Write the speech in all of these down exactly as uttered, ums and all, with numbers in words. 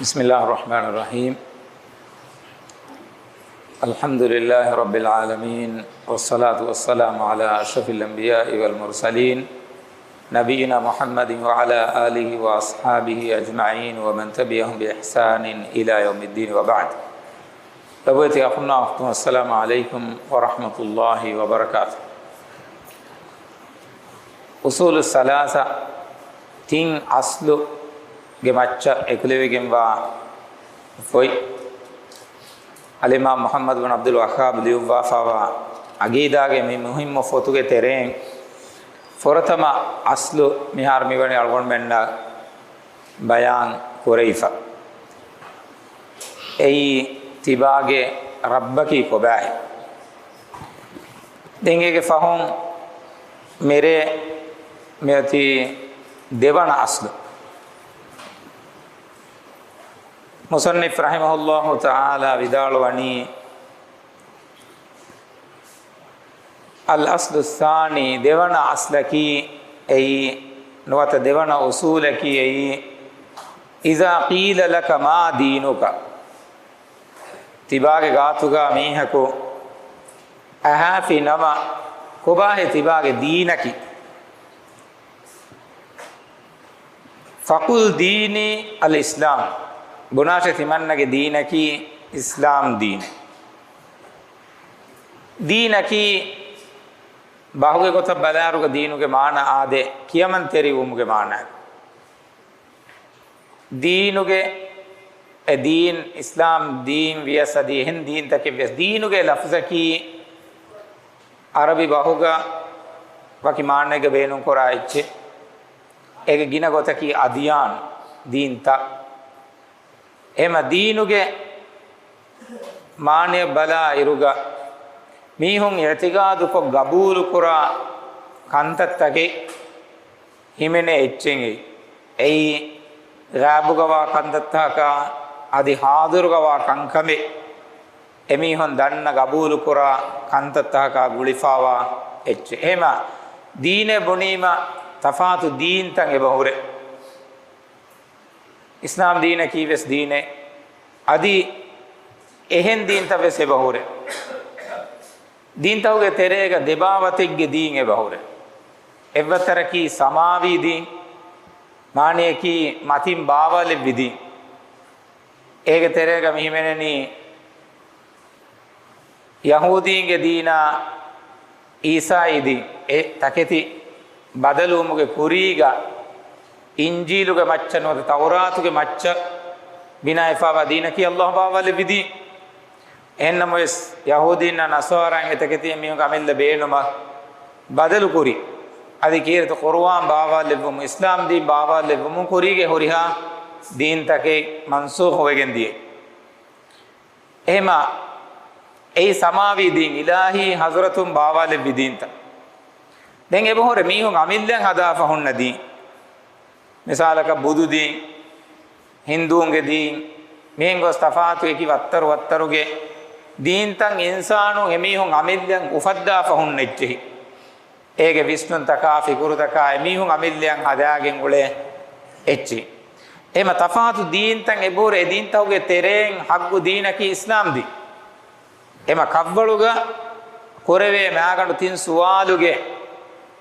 بسم الله الرحمن الرحيم. الحمد لله رب العالمين، والصلاة والسلام على أشرف الأنبياء والمرسلين، نبينا محمد وعلى آله وأصحابه أجمعين ومن تبعهم بإحسان إلى يوم الدين، وبعد. ލޮބުވެތި އަޚުންނާ އުޚްތުން، އައްސަލާމު ޢަލައިކުމް ވަރަޙްމަތުﷲި ވަބަރަކާތު. އުޞޫލުއް ސަލާސަ، ތިން އަޞްލުގެ މައްޗަށް އެކުލެވިގެންވާ ފޮތް، އަލްއިމާމް މުޙައްމަދު ބިން ޢަބްދުލް ވައްހާބް ލިޔުއްވާފައިވާ ޢަޤީދާގެ މި މުހިއްމު ފޮތުގެ ތެރެއިން ފުރަތަމަ އަޞްލު މިހާރު މިވަނީ އަޅުގަނޑުމެންނަށް ބަޔާން ކުރެވިފަ. އެއީ ތިބާގެ ރައްބަކީ ކޮބާހޭ؟ ދެން އޭގެ ފަހުން މިރޭ މިއޮތީ ދެވަނަ އަޞްލު. މުޞައްނިފް ރަޙިމަހުﷲ ތަޢާލާ ވިދާޅުވަނީ، الأصل الثاني، ދެވަނަ އަޞްލަކީ އެއީ، ނުވަތަ ދެވަނަ އުޞޫލަކީ އެއީ، إذا قيل لك ما دينك، ތިބާގެ ގާތުގަ މީހަކު އަހާފި ނަމަ، ކޮބާހޭ ތިބާގެ ދީނަކީ؟ فقل ديني الإسلام، ބުނާށޭ ތިމަންނަގެ ދީނަކީ އިސްލާމް ދީން. ދީނަކީ ބަހުގެ ގޮތަށް ބަލާއިރުގަ ދީނުގެ މާނަ އާދޭ، ކިޔަމަންތެރިވުމުގެ މާނައެއް. ދީނުގެ އެ ދީން، އިސްލާމް ދީން ވިޔަސް އަދި އެހެން ދީންތަކެއް ވިޔަސް، ދީނުގެ ލަފްޒަކީ އަރަބި ބަހުގަ ވަކި މާނައެއްގަ ބޭނުންކުރާ އެއްޗެއް. އޭގެ ގިނަ ގޮތަކީ އަދިޔާން، ދީންތައް. އެހެމަ ދީނުގެ މާނައަށް ބަލާ އިރުގަ، މީހުން އިޢުތިޤާދުކޮށް ގަބޫލުކުރާ ކަންތައްތަކެއް ހިމެނޭ އެއްޗެއް. އެއީ ޣައިބުގަވާ ކަންތައްތަކާ އަދި ޙާޟިރުގަވާ ކަންކަމެއް، އެމީހުން ދަންނަ ގަބޫލުކުރާ ކަންތައްތަކާ ގުޅިފައިވާ އެއްޗެއް. އެހެމަ ދީނޭ ބުނީމަ ތަފާތު ދީންތައް އެބަހުރޭ. އިސްލާމް ދީނަކީ ވެސް ދީނެއް. އަދި އެހެން ދީންތައް ވެސް އެބަހުރޭ. ދީންތަކުގެ ތެރޭގަ ދެބާވަތެއްގެ ދީން އެބަހުރޭ. އެއްވައްތަރަކީ ސަމާވީ ދީން، މާނަޔަކީ މަތިން ބާވާލެއްވި ދީން. އޭގެ ތެރޭގަ މި ހިމެނެނީ ޔަހޫދީންގެ ދީނާ އީސާއީ ދީން، އެ ތަކެތި ބަދަލުވުމުގެ ކުރީގަ، އިންޖީލުގެ މައްޗަށް ނުވަތަ ތައުރާތުގެ މައްޗަށް ބިނާވެފައިވާ ދީނަކީ ﷲ ބާވާލެއްވި ދީން. އެހެންނަމަވެސް، ޔަހޫދީންނާ ނަޞާރާއިން އެތަކެތި މީހުންގެ އަމިއްލަ ބޭނުމަށް ބަދަލުކުރި، އަދި ކީރިތި ޤުރުއާން ބާވާލެއްވުމުން، އިސްލާމް ދީން ބާވާލެއްވުމުން ކުރީގެ ހުރިހާ ދީންތަކެއް މަންސޫޚުވެގެން ދިޔަ. އެހެމަ އެއީ ސަމާވީ ދީން، އިލާހީ ޙަޟްރަތުން ބާވާލެއްވި ދީންތައް. ދެން އެބަހުރެ މީހުން އަމިއްލައަށް ހަދާފަ ހުންނަ ދީން. މިސާލަކަށް ބުދު ދީން، ހިންދޫންގެ ދީން، މިހެން ގޮސް ތަފާތު އެކި ވައްތަރު ވައްތަރުގެ ދީންތައް އިންސާނުން އެމީހުން އަމިއްލައަށް އުފައްދާފަ ހުންނަ އެއްޗެހި. އޭގެ ވިސްނުންތަކާ، ފިކުރުތަކާ އެމީހުން އަމިއްލައަށް ހަދާގެން އުޅޭ އެއްޗެހި. އެހެމަ ތަފާތު ދީންތައް އެބަހުރި، އެ ދީންތަކުގެ ތެރެއިން ޙައްޤު ދީނަކީ އިސްލާމް ދީން. އެހެމަ ކަށްވަޅުގަ ކުރެވޭ މާގަނޑު ތިން ސުވާލުގެ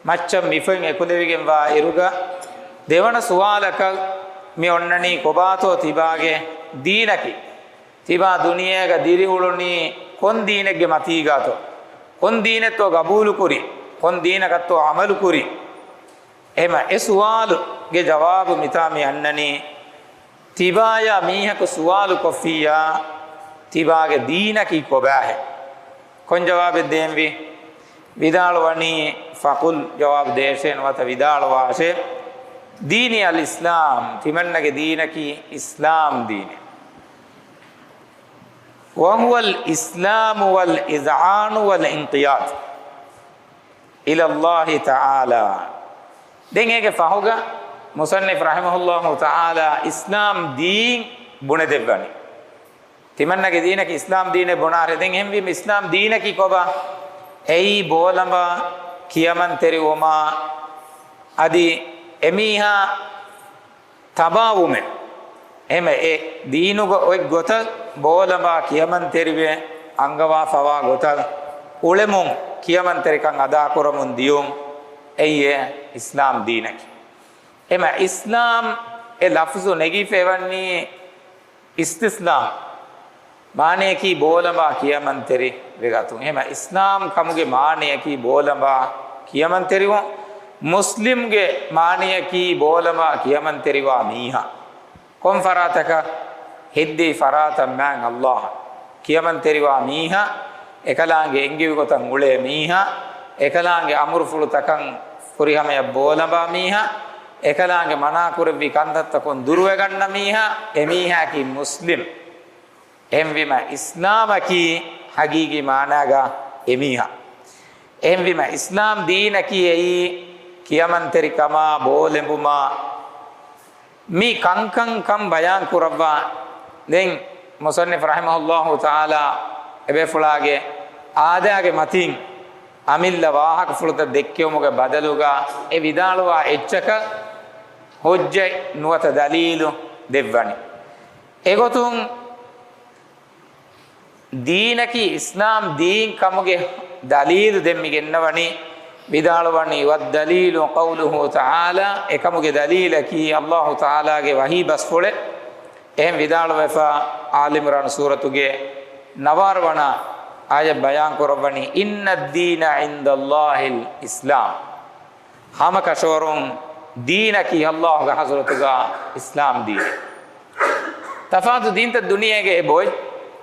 މައްޗަށް މި ފޮތް އެކުލެވިގެންވާ އިރުގަ، ދެވަނަ ސުވާލަކަށް މި އޮންނަނީ ކޮބާތޯ ތިބާގެ ދީނަކީ؟ ތިބާ ދުނިޔޭގަ ދިރިއުޅުނީ ކޮން ދީނެއްގެ މަތީގާތޯ؟ ކޮން ދީނެއްތޯ ގަބޫލުކުރީ؟ ކޮން ދީނަކަށްތޯ ޢަމަލުކުރީ؟ އެހެމަ އެ ސުވާލުގެ ޖަވާބު މިތާ މި އަންނަނީ، ތިބާޔާ މީހަކު ސުވާލު ކޮށްފިއްޔާ، ތިބާގެ ދީނަކީ ކޮބާހޭ؟ ކޮން ޖަވާބެއް ދޭންވީ؟ ވިދާޅުވަނީ، ފަޤުލް، ޖަވާބު ދޭށޭ ނުވަތަ ވިދާޅުވާށޭ، ދީނީ އަލް އިސްލާމް، ތިމަންނަގެ ދީނަކީ އިސްލާމް ދީނޭ. وهو الإسلام والإذعان والانقياد إلى الله تعالى. ދެން އޭގެ ފަހުގަ މުޞައްނިފް ރަޙިމަހުﷲ ތަޢާލާ އިސްލާމް ދީން ބުނެދެއްވަނީ. ތިމަންނަގެ ދީނަކީ އިސްލާމް ދީނޭ ބުނާށޭ. ދެން އެހެންވީމަ އިސްލާމް ދީނަކީ ކޮބާ؟ އެއީ ބޯލަނބާ، ކިޔަމަންތެރިވުމާ، އަދި އެމީހާ ތަބާވުމެއް. އެހެމަ އެ ދީނުގަ އޮތް ގޮތަށް ބޯލަނބާ ކިޔަމަންތެރިވެ އަންގަވާފަވާ ގޮތަށް އުޅެމުން ކިޔަމަންތެރިކަން އަދާކުރަމުން ދިޔުން އެއީ އިސްލާމް ދީނަކީ. އެމަ އިސްލާމް އެ ލަފްޒު ނެގިފައިވަނީ އިސްތިސްލާމް މާނަޔަކީ ބޯލަނބާ ކިޔަމަންތެރި ވެގަތުން. އެހެމަ އިސްލާމް ކަމުގެ މާނަޔަކީ ބޯލަނބާ ކިޔަމަންތެރިވުން. މުސްލިމްގެ މާނަޔަކީ ބޯލަނބާ ކިޔަމަންތެރިވާ މީހާ. ކޮން ފަރާތަކަށް؟ ހެއްދެވި ފަރާތަށް މާތް ﷲ އަށް ކިޔަމަންތެރިވާ މީހާ، އެކަލާނގެ އެންގެވި ގޮތަށް އުޅޭ މީހާ، އެކަލާނގެ އަމުރުފުޅުތަކަށް ފުރިހަމަޔަށް ބޯލަނބާ މީހާ، އެކަލާނގެ މަނާކުރެއްވި ކަންތައްތަކުން ދުރުވެގަންނަ މީހާ، އެ މީހާއަކީ މުސްލިމް. އެހެންވީމަ އިސްލާމަކީ ހަގީގީ މާނާގަ އެމީހާ. އެހެންވީމަ އިސްލާމް ދީނަކީ އެއީ ކިޔަމަންތެރިކަމާ، ބޯލެނބުމާ، މި ކަންކަން ކަން ބަޔާން ކުރައްވާ. ދެން މުޞައްނިފް ރަޙިމަހުﷲ ތަޢާލާ އެބޭފުޅާގެ އާދައިގެ މަތިން އަމިއްލަ ވާހަކަފުޅުތައް ދެއްކެވުމުގެ ބަދަލުގަ އެ ވިދާޅުވާ އެއްޗަކަށް ޙުއްޖަތް ނުވަތަ ދަލީލު ދެއްވަނީ. އެގޮތުން ދީނަކީ، އިސްލާމް ދީން ކަމުގެ ދަލީލު ދެން މި ގެންނަވަނީ، ވިދާޅުވަނީ، "والدليل قوله تعالى"، އެކަމުގެ ދަލީލަކީ ﷲ ތަޢާލާގެ ވަޙީ ބަސްފުޅެއް. އެހެން ވިދާޅުވެފަ، އާލި ޢިމްރާން ސޫރަތުގެ ނަވާރަ ވަނަ އާޔަތް ބަޔާން ކުރައްވަނީ، "إن الدين عند الله الإسلام." ހަމަކަށަވަރުން ދީނަކީ ﷲގެ ޙަޟްރަތުގަ އިސްލާމް ދީން. ތަފާތު ދީންތައް ދުނިޔޭގަ އެބައޮތް.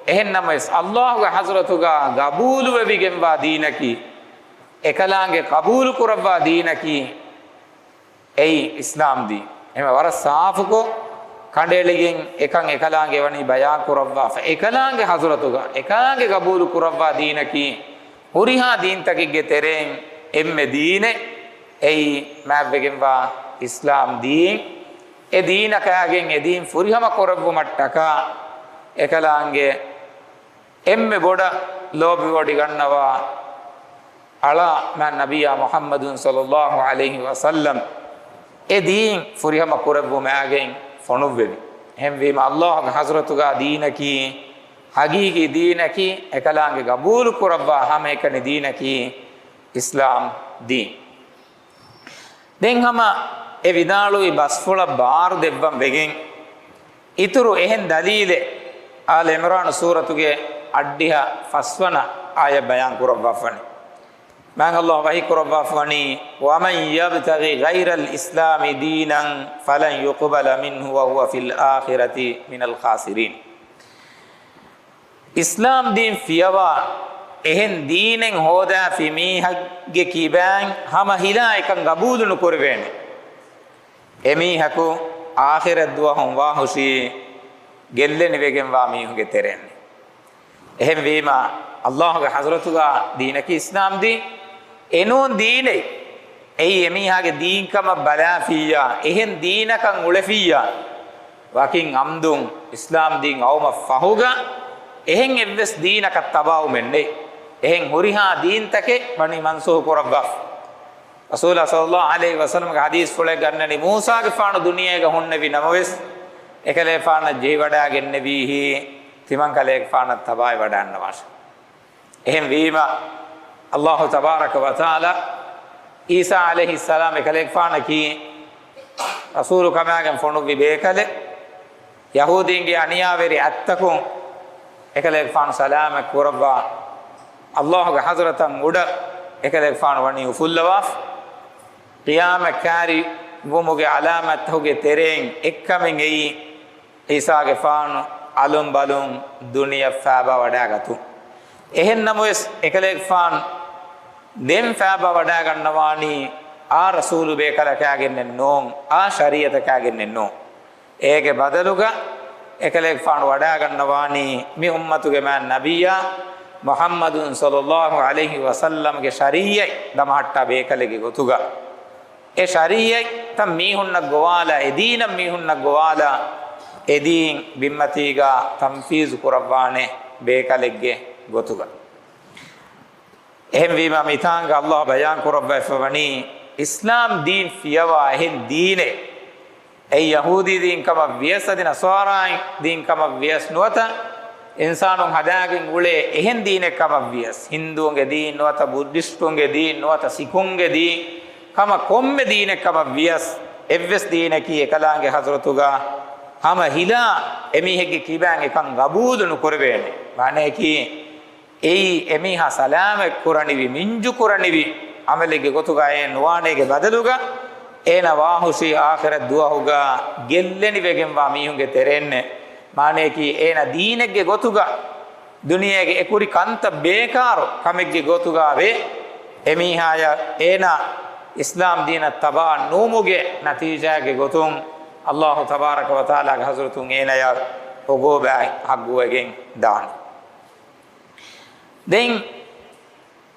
އެހެންނަމަވެސް، ﷲގެ ޙަޟްރަތުގަ ގަބޫލުވެވިގެންވާ ދީނަކީ، އެކަލާނގެ ގަބޫލު ކުރައްވާ ދީނަކީ، އެއީ އިސްލާމް ދީން. އެހެން ވަރަށް ސާފުކޮށް، ކަނޑައެޅިގެން އެކަން އެކަލާނގެ ވަނީ ބަޔާން ކުރައްވާފަ. އެކަލާނގެ ޙަޟްރަތުގަ، އެކަލާނގެ ގަބޫލު ކުރައްވާ ދީނަކީ، ހުރިހާ ދީންތަކެއްގެ ތެރެއިން އެންމެ ދީނެއް. އެއީ މާތްވެގެންވާ އިސްލާމް ދީން. އެ ދީނަކާގެން އެ ދީން ފުރިހަމަ ކުރެއްވުމަށްޓަކާ އެކަލާނގެ އެންމެ ބޮޑަށް ލޯބިވޮޑިގަންނަވާ އަޅާ މާތް ނަބިއްޔާ މުޙައްމަދު ޞައްލައްލާހު ޢަލައިހި ވަސައްލަމް އެ ދީން ފުރިހަމަ ކުރެއްވުމާގެން ފޮނުއްވެވި. އެހެންވީމަ، ﷲގެ ޙަޟްރަތުގަ ދީނަކީ، ހަގީގީ ދީނަކީ، އެކަލާނގެ ގަބޫލު ކުރައްވާ ހަމައެކަނި ދީނަކީ އިސްލާމް ދީން. ދެން ހަމަ އެ ވިދާޅުވި ބަސްފުޅަށް ބާރު ދެއްވަން ވެގެން، އިތުރު އެހެން ދަލީލެއް އާލް ޢިމްރާން ސޫރަތުގެ އަށްޑިހަ ފަސްވަނަ އާޔަތް ބަޔާން ކުރައްވާފަނި. މާތް ﷲ ވަޙީ ކުރައްވާފަނީ، "ومن يبتغ غير الإسلام دينا فلن يقبل منه وهو في الآخرة من الخاسرين." އިސްލާމް ދީން ފިޔަވާ އެހެން ދީނެއް ހޯދާފި މީހެއްގެ ކިބައިން ހަމަ ހިލާ އެކަން ގަބޫލު ނުކުރެވޭނެ. އެމީހަކު އާޚިރަތް ދުވަހުން ވާހުށީ ގެއްލެނިވެގެންވާ މީހުންގެ ތެރެއިން. އެހެންވީމަ، ﷲގެ ޙަޟްރަތުގަ ދީނަކީ އިސްލާމް ދީން. އެނޫން ދީނެއް. އެއީ އެމީހާގެ ދީންކަމަށް ބަލާފިއްޔާ، އެހެން ދީނަކަށް އުޅެފިއްޔާ، ވަކިން އަމްދުން އިސްލާމް ދީން އައުމަށް ފަހުގަ، އެހެން އެއްވެސް ދީނަކަށް ތަބާވުމެއް ނެތް. އެހެން ހުރިހާ ދީންތަކެއް ވަނީ މަންސޫހު ކުރައްވާފަ. ރަސޫލާ ޞައްލައްލާހު ޢަލައިހި ވަސައްލަމްގެ ޙަދީޘްފުޅެއް ގަންނަނީ، މޫސާގެފާނު ދުނިޔޭގަ ހުންނެވި ނަމަވެސް، އެކަލޭފާނަށް ޖެހިވަޑައިގެންނެވީހީ، ތިމަންކަލޭގެފާނަށް ތަބާވެވަޑައިގަންނަވާށޭ. އެހެންވީމަ، ﷲ ތަބާރަކަ ވަތަޢާލާ ޢީސާ ޢަލައިހިއްސަލާމް އެކަލޭގެފާނަކީ ރަސޫލު ކަމާގެން ފޮނުއްވި ބޭކަލެއް. ޔަހޫދީންގެ އަނިޔާވެރި އަތްތަކުން އެކަލޭގެފާނު ސަލާމަތް ކުރައްވާ، ﷲގެ ޙަޟްރަތަށް އުޑަށް އެކަލޭގެފާނު ވަނީ އުފުއްލަވާފަ. ޤިޔާމަތް ކާރިވުމުގެ ޢަލާމާތްތަކުގެ ތެރެއިން އެއްކަމެއް އެއީ، ޢީސާގެފާނު އަލުން ބަލުން ދުނިޔެ ފާބާވަޑައިގަތުން. އެހެން ނަމަވެސް، އެކަލޭގެފާނު ދެން ފާބާވަޑައިގަންނަވާނީ އާ ރަސޫލު ބޭކަލަކާގެންނެއް ނޫން، އާ ޝަރީޢަތަކާގެންނެއް ނޫން. އޭގެ ބަދަލުގަ އެކަލޭގެފާނު ވަޑައިގަންނަވާނީ މި އުއްމަތުގެ މާތް ނަބިއްޔާ މުޙައްމަދު ޞައްލައްލާހު ޢަލައިހި ވަސައްލަމްގެ ޝަރީޢަތް ދަމަހައްޓާ ބޭކަލެއްގެ ގޮތުގަ. އެ ޝަރީޢަތްތައް މީހުންނަށް ގޮވާލާ، އެ ދީނަށް މީހުންނަށް ގޮވާލާ، އެ ދީން ބިންމަތީގަ ތަންފީޒު ކުރައްވާނެ ބޭކަލެއްގެ ގޮތުގަ. އެހެންވީމަ، މިތާނގަ ﷲ ބަޔާން ކުރައްވައިފަވަނީ، އިސްލާމް ދީން ފިޔަވާ އެހެން ދީނެއް. އެއީ ޔަހޫދީ ދީން ކަމަށް ވިޔަސް، އަދި ނަޞާރާއިން ދީން ކަމަށް ވިޔަސް ނުވަތަ، އިންސާނުން ހަދާގެން އުޅޭ އެހެން ދީނެއް ކަމަށް ވިޔަސް، ހިންދޫންގެ ދީން ނުވަތަ، ބުއްޑިސްޓުންގެ ދީން ނުވަތަ، ސިކުންގެ ދީން ކަމަށް ކޮންމެ ދީނެއް ކަމަށް ވިޔަސް، އެއްވެސް ދީނަކީ އެކަލާނގެ ޙަޟްރަތުގަ ހަމަ ހިލާ އެމީހެއްގެ ކިބައިން އެކަން ގަބޫލު ނުކުރެވޭނެ. މާނަޔަކީ، އެއީ އެމީހާ ސަލާމަތް ކުރަނިވި، މިންޖު ކުރަނިވި ޢަމަލެއްގެ ގޮތުގަ އެ ނުވާނޭގެ ބަދަލުގަ، އޭނަ ވާހުށީ އާޚިރަތް ދުވަހުގަ ގެއްލެނިވެގެންވާ މީހުންގެ ތެރެއިންނޭ. މާނަޔަކީ، އޭނަ ދީނެއްގެ ގޮތުގަ ދުނިޔޭގެ އެކުރި ކަންތައް ބޭކާރު ކަމެއްގެ ގޮތުގަ ވެ، އެމީހާޔަށް އޭނަ އިސްލާމް ދީނަށް ތަބާ ނުވުމުގެ ނަތީޖާގެ ގޮތުން، ﷲ ތަބާރަކަ ވަތަޢާލާގެ ޙަޟްރަތުން އޭނަޔަށް ޢުޤޫބާތް ޙައްޤުވެގެން ދާނެ. ދެން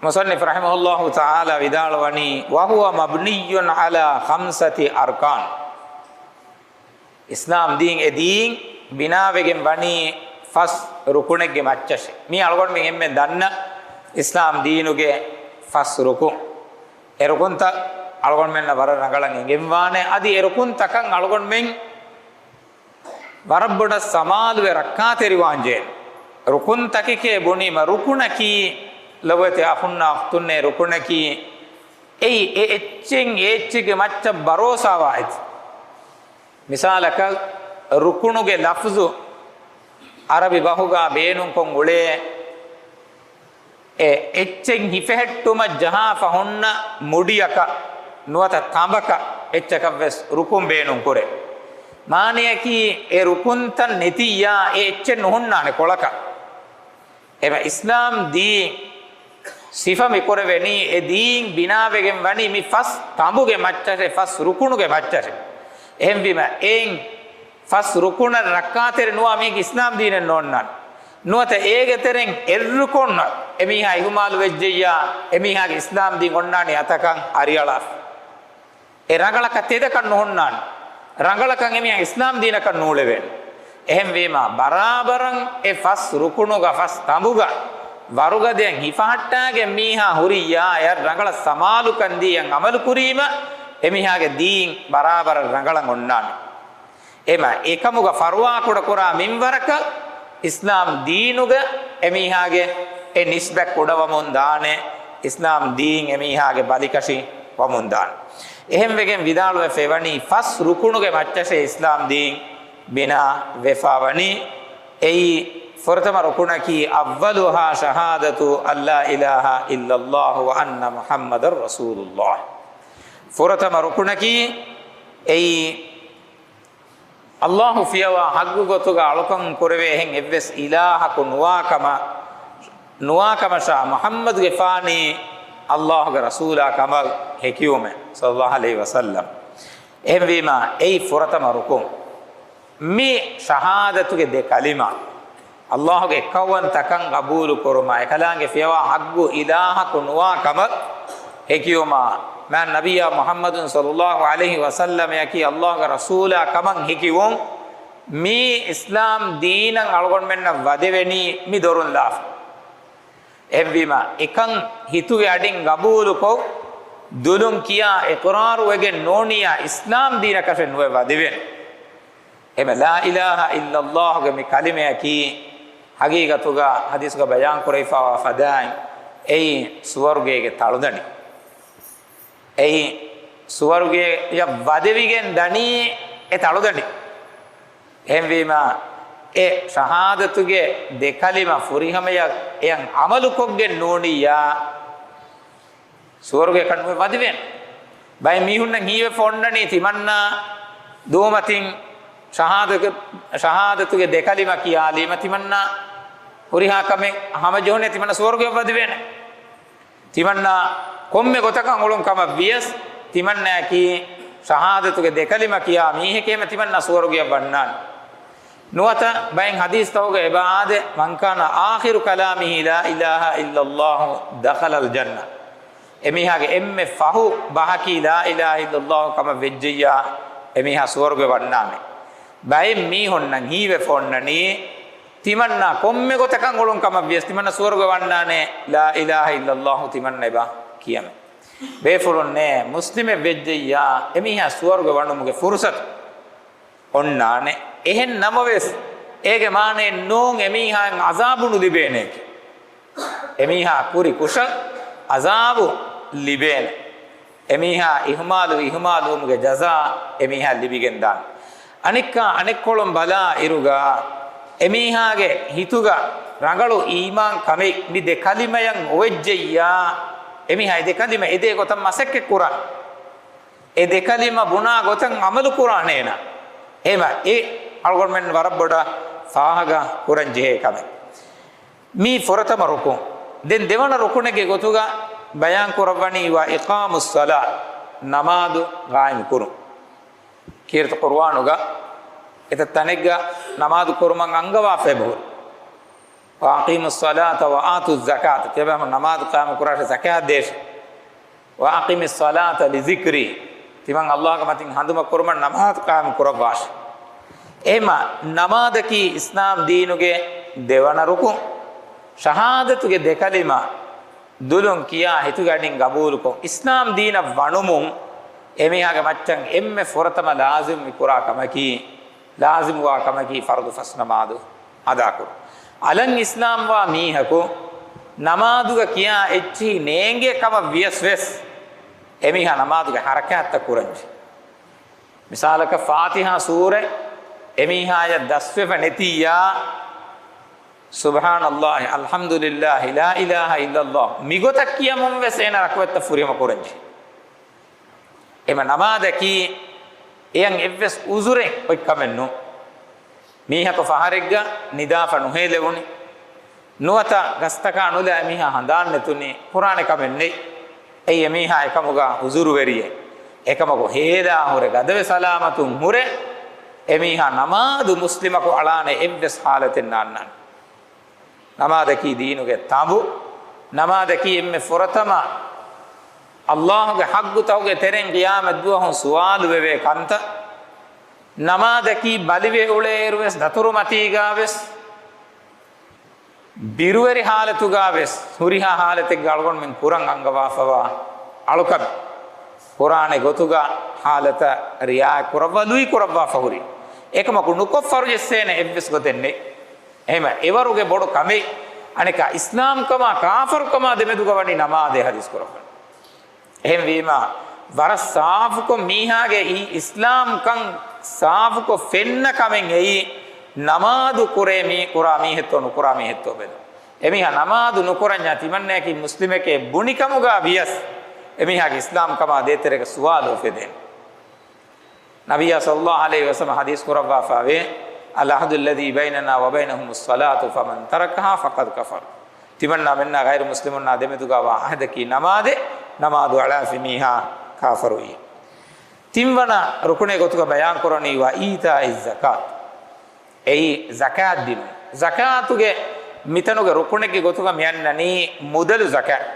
މުޞައްނިފު ރަޙިމަހުﷲ ތަޢާލާ ވިދާޅުވަނީ، وهو مبني على خمسة أركان. އިސްލާމް ދީން އެ ދީން ބިނާވެގެން ވަނީ ފަސް ރުކުނެއްގެ މައްޗަށޭ. މީ އަޅުގަނޑުމެން އެންމެން ދަންނަ އިސްލާމް ދީނުގެ ފަސް ރުކުން. އެ ރުކުންތައް އަޅުގަނޑުމެންނަށް ވަރަށް ރަނގަޅަށް އެނގެންވާނެ. އަދި އެ ރުކުންތަކަށް އަޅުގަނޑުމެން ވަރަށް ބޮޑަށް ސަމާލުވެ ރައްކާތެރިވާންޖެހޭ. ރުކުންތަކެކޭ ބުނީމަ، ރުކުނަކީ، ލޮބުވެތި އަޚުންނާ އުޚްތުންނޭ، ރުކުނަކީ އެއީ އެ އެއްޗެއް އެ އެއްޗެއްގެ މައްޗަށް ބަރޯސާވާ އެއްޗެއް. މިސާލަކަށް، ރުކުނުގެ ލަފްޒު ޢަރަބި ބަހުގަ ބޭނުންކޮށް އުޅޭ، އެ އެއްޗެއް ހިފެހެއްޓުމަށް ޖަހާފަ ހުންނަ މުޑިއަކަށް ނުވަތަ ތަނބަކަށް އެއްޗަކަށްވެސް ރުކުން ބޭނުންކުރޭ. މާނަޔަކީ، އެ ރުކުންތައް ނެތިއްޔާ އެ އެއްޗެއް ނުހުންނާނެ ކޮޅަކަށް. އެމަ އިސްލާމް ދީން ސިފަ މިކުރެވެނީ، އެ ދީން ބިނާވެގެން ވަނީ މި ފަސް ތަނބުގެ މައްޗަށޭ، ފަސް ރުކުނުގެ މައްޗަށޭ. އެހެންވީމަ، އެއިން ފަސް ރުކުނަށް ރައްކާތެރި ނުވާ މީހެއް އިސްލާމް ދީނެއް ނޯންނާނެ. ނުވަތަ އޭގެ ތެރެއިން އެއް ރުކުން އެމީހާ އިހުމާލު ވެއްޖެއްޔާ، އެމީހާގެ އިސްލާމް ދީން އޮންނާނީ އަތަކަށް އަރިއަޅާފަ. އެ ރަނގަޅަކަށް ތެދަކަށް ނުހުންނާނެ. ރަނގަޅަކަށް އެމީހާ އިސްލާމް ދީނަކަށް ނޫޅެވޭނެ. އެހެންވީމާ، ބަރާބަރަށް އެ ފަސް ރުކުނުގަ ފަސް ތަނބުގަ ވަރުގަދަޔަށް ހިފަހައްޓާގެން މީހާ ހުރިއްޔާ، އެއަށް ރަނގަޅަށް ސަމާލުކަން ދީ އެއަށް ޢަމަލު ކުރީމަ، އެމީހާގެ ދީން ބަރާބަރަށް ރަނގަޅަށް އޮންނާނެ. އެމަ އެކަމުގަ ފަރުވާކުޑަކުރާ މިންވަރަކަށް އިސްލާމް ދީނުގަ އެމީހާގެ އެ ނިސްބަތް ކުޑަވަމުން ދާނެ، އިސްލާމް ދީން އެމީހާގެ ބަލިކަށި ވަމުން ދާނެ. އެހެންވެގެން ވިދާޅުވެފައިވަނީ ފަސް ރުކުނުގެ މައްޗަށޭ އިސްލާމް ދީން ބިނާ ވެފައިވަނީ. އެއީ ފުރަތަމަ ރުކުނަކީ، أولها شهادة أن لا إله إلا الله وأن محمدا رسول الله. ފުރަތަމަ ރުކުނަކީ އެއީ ﷲ ފިޔަވާ ޙައްޤު ގޮތުގަ އަޅުކަން ކުރެވޭ އެހެން އެއްވެސް އިލާހަކު ނުވާކަމަށް، ނުވާކަމަށާ މުޙައްމަދުގެފާނީ ﷲގެ ރަސޫލާ ކަމަށް ހެކިވުމެއް، صلى الله عليه وسلم. އެހެންވީމާ، އެއީ ފުރަތަމަ ރުކުން. މި ޝަހާދަތުގެ ދެ ކަލިމާ، ﷲގެ އެއްކައުވަންތަކަން ގަބޫލު ކުރުމާ، އެކަލާނގެ ފިޔަވާ ޙައްޤު އިލާހަކު ނުވާ ކަމަށް ހެކިވުމާ، މާތް ނަބިއްޔާ މުޙައްމަދު صلى الله عليه وسلم އަކީ ﷲގެ ރަސޫލާ ކަމަށް ހެކިވުން، މީ އިސްލާމް ދީނަށް އަޅުގަނޑުމެންނަށް ވަދެވެނީ މި ދޮރުން ލާފަ. އެހެންވީމާ، އެކަން ހިތުގެ އަޑިން ގަބޫލުކޮށް، ދުލުން ކިޔާ އިޤްރާރުވެގެން ނޫނިއްޔާ އިސްލާމް ދީނަކަށެއް ނުވެ ވަދެވޭނެ. އެމެ لا إله إلا الله ގެ މި ކަލިމަޔަކީ ޙަޤީޤަތުގަ ޙަދީޘްގަ ބަޔާން ކުރެވިފައިވާ ފަދައިން އެއީ ސުވަރުގޭގެ ތަޅުދަނޑި. އެއީ ސުވަރުގޭޔަށް ވަދެވިގެން ދަނީ އެ ތަޅުދަނޑި. އެހެންވީމާ، އެ ޝަހާދަތުގެ ދެ ކަލިމަ ފުރިހަމަޔަށް އެޔަށް ޢަމަލުކޮށްގެން ނޫނިއްޔާ، ސުވަރުގެއަކަށް ނުވެ ވަދެވޭނެ. ބައެއް މީހުންނަށް ހީވެފަ އޮންނަނީ ތިމަންނާ ދުވުމަތިން ޝަހާދަ-، ޝަހާދަތުގެ ދެ ކަލިމަ ކިޔާލީމަ ތިމަންނާ ހުރިހާ ކަމެއް ހަމަޖެހުނޭ، ތިމަންނަ ސުވަރުގެއަށް ވަދެވޭނެ. ތިމަންނާ ކޮންމެ ގޮތަކަށް އުޅުން ކަމަށް ވިޔަސް، ތިމަންނައަކީ ޝަހާދަތުގެ ދެ ކަލިމަ ކިޔާ މީހެކޭމަ ތިމަންނާ ސުވަރުގެއަށް ވަންނާނެ. ނުވަތަ ބައެއް ޙަދީޘްތަކުގަ އެބަ އާދޭ، من كان آخر كلامه لا إله إلا الله دخل الجنة. އެމީހާގެ އެންމެ ފަހު ބަހަކީ لا إله إلا الله ކަމަށް ވެއްޖެއްޔާ، އެމީހާ ސުވަރުގެ ވަންނާނެ. ބައެއް މީހުންނަށް ހީވެފަ އޮންނަނީ، ތިމަންނާ ކޮންމެ ގޮތަކަށް އުޅުން ކަމަށް ވިޔަސް ތިމަންނަ ސުވަރުގެ ވަންނާނެ، لا إله إلا الله ތިމަންނަ އެބަ ކިޔަމެ. ބޭފުޅުންނޭ، މުސްލިމެއް ވެއްޖެއްޔާ، އެމީހާ ސުވަރުގެ ވަނުމުގެ ފުރުސަތު އޮންނާނެ. އެހެން ނަމަވެސް، އޭގެ މާނައެއް ނޫން އެމީހާއަށް އަޒާބު ނުލިބޭނެއެކޭ. އެމީހާ ކުރި ކުށަށް އަޒާބު ލިބޭނެ. އެމީހާ އިހުމާލު، އިހުމާލުވުމުގެ ޖަޒާ އެމީހާ ލިބިގެންދާނެ. އަނެއްކާ އަނެއްކޮޅުން ބަލާ އިރުގަ، އެމީހާގެ ހިތުގަ ރަނގަޅު އީމާން ކަމެއް މި ދެ ކަލިމަޔަށް އޮވެއްޖެއްޔާ، އެމީހާ އެ ދެ ކަލިމަ އެދޭ ގޮތަށް މަސައްކަތް ކުރާނެ. އެ ދެ ކަލިމަ ބުނާ ގޮތަށް އަމަލު ކުރާނޭނަ. އެހެމަ އެ އަޅުގަނޑުމެން ވަރަށް ބޮޑަށް ފާހަގަ ކުރަން ޖެހޭ ކަމެއް. މީ ފުރަތަމަ ރުކުން. ދެން ދެވަނަ ރުކުނެއްގެ ގޮތުގަ ބަޔާން ކުރައްވަނީ ވަ އިޤާމުއްޞަލާ، ނަމާދު ގާއިމު ކުރުން. ކީރިތި ޤުރުއާނުގަ އެތައް ތަނެއްގަ ނަމާދު ކުރުމަށް އަންގަވާފައި ބުހުރި. ވައަޤީމުއްޞަލާތަ ވައާތުއްޒަކާތަ، ތިޔަބައިމީހުން ނަމާދު ޤާއިމު ކުރާށޭ، ޒަކާތް ދޭށޭ. ވައަޤިމިއްޞަލާތަ ލިޒިކްރީ، ތިމަން ﷲގެ މަތިން ހަނދުމަ ކުރުމަށް ނަމާދު ޤާއިމު ކުރައްވާށޭ. އެހެމަ ނަމާދަކީ އިސްލާމް ދީނުގެ ދެވަނަ ރުކުން. ޝަހާދަތުގެ ދެ ކަލިމަ ދުލުން ކިޔާ ހިތުގަ އަޑިން ގަބޫލުކޮށް، އިސްލާމް ދީނަށް ވަނުމުން އެމީހާގެ މައްޗަށް އެންމެ ފުރަތަމަ ލާޒިމް މި ކުރާ ކަމަކީ، ލާޒިމުވާ ކަމަކީ ފަރުޟު ފަސް ނަމާދު އަދާކުރުން. އަލަށް އިސްލާމްވާ މީހަކު ނަމާދުގަ ކިޔާ އެއްޗިހި ނޭނގޭ ކަމަށް ވިޔަސް ވެސް، އެމީހާ ނަމާދުގެ ހަރަކާތްތައް ކުރަންޖެ. މިސާލަކަށް، ފާތިހާ ސޫރަތް އެމީހާޔަށް ދަސްވެފަ ނެތިއްޔާ، ސުބްޙާނައްލާހި، އަލްޙަމްދުލިއްލާހި، ލާ އިލާހަ އިއްލައްލާހު، މިގޮތަށް ކިޔަމުން ވެސް އޭނަ ރަކުޢަތްތައް ފުރިހަމަ ކުރަންޖެ. އެމަ ނަމާދަކީ އެޔަށް އެއްވެސް އުޒުރެއް އޮތް ކަމެއް ނޫން. މީހަކު ފަހަރެއްގަ ނިދާފަ ނުހޭލެވުނި، ނުވަތަ ގަސްތަކާ ނުލާ އެމީހާ ހަނދާން ނެތުނީ، ކުރާނެ ކަމެއް ނެތް. އެއީ އެމީހާ އެކަމުގަ އުޒުރުވެރިއެއް. އެކަމަކު ހޭލާ ހުރެ ގަދަވެ ސަލާމަތުން ހުރެ އެމީހާ ނަމާދު މުސްލިމަކު އަޅާނެ އެއްވެސް ހާލަތެއް ނާންނާނެ. ނަމާދަކީ ދީނުގެ ތަނބު. ނަމާދަކީ އެންމެ ފުރަތަމަ ﷲގެ ޙައްޤުތަކުގެ ތެރެއިން ޤިޔާމަތްދުވަހު ސުވާލު ވެވޭ ކަންތައް. ނަމާދަކީ ބަލިވެ އުޅޭއިރު ވެސް ދަތުރުމަތީގާ ވެސް ބިރުވެރި ހާލަތުގާ ވެސް ހުރިހާ ހާލަތެއްގަ އަޅުގަނޑުމެން ކުރަން އަންގަވާފަވާ އަޅުކަމެއް. ކުރާނެ ގޮތުގަ ހާލަތަށް ރިޢާޔަތް ކުރައްވާ، ލުއި ކުރައްވާފަ ހުރި. އެކަމަކު ނުކޮށް ފަރުޖެއްސޭނެ އެއްވެސް ގޮތެއް ނެތް. އެހެމަ އެވަރުގެ ބޮޑު ކަމެއް. އަނެކާ އިސްލާމްކަމާ ކާފަރުކަމާ ދެމެދުގަ ވަނީ ނަމާދޭ ޙަދީޘް ކުރައްވަނީ. އެހެންވީމަ، ވަރަށް ސާފުކޮށް މީހާގެ އީ އިސްލާމްކަން ސާފުކޮށް ފެންނަ ކަމެއް އެއީ، ނަމާދު ކުރޭ މީ، ކުރާ މީހެއްތޯ ނުކުރާ މީހެއްތޯ ބެލުން. އެމީހާ ނަމާދު ނުކުރަންޏާ ތިމަންނަޔަކީ މުސްލިމެކޭ ބުނިކަމުގާ ވިޔަސް، އެމީހާގެ އިސްލާމްކަމާ ދޭތެރޭގަ ސުވާލު އުފެދޭނެ. ނަބިއްޔާ ޞައްލައްލާހު ޢަލައިހި ވަސައްލަމަ ޙަދީޘް ކުރައްވާފައިވޭ، "العهد الذي بيننا وبينهم الصلاة فمن تركها فقد كفر." ތިމަންނާ މެންނާ ޣައިރު މުސްލިމުންނާ ދެމެދުގަވާ ޢަހުދަކީ ނަމާދޭ، ނަމާދު އަޅާފި މީހާ ކާފަރުވި. ތިންވަނަ ރުކުނެއް ގޮތުގަ ބަޔާން ކުރަނީ، "وإيتاء الزكاة." އެއީ ޒަކާތް ދިނުން. ޒަކާތުގެ މިތަނުގެ ރުކުނެއްގެ ގޮތުގަ މިއަންނަނީ މުދަލު ޒަކާތް.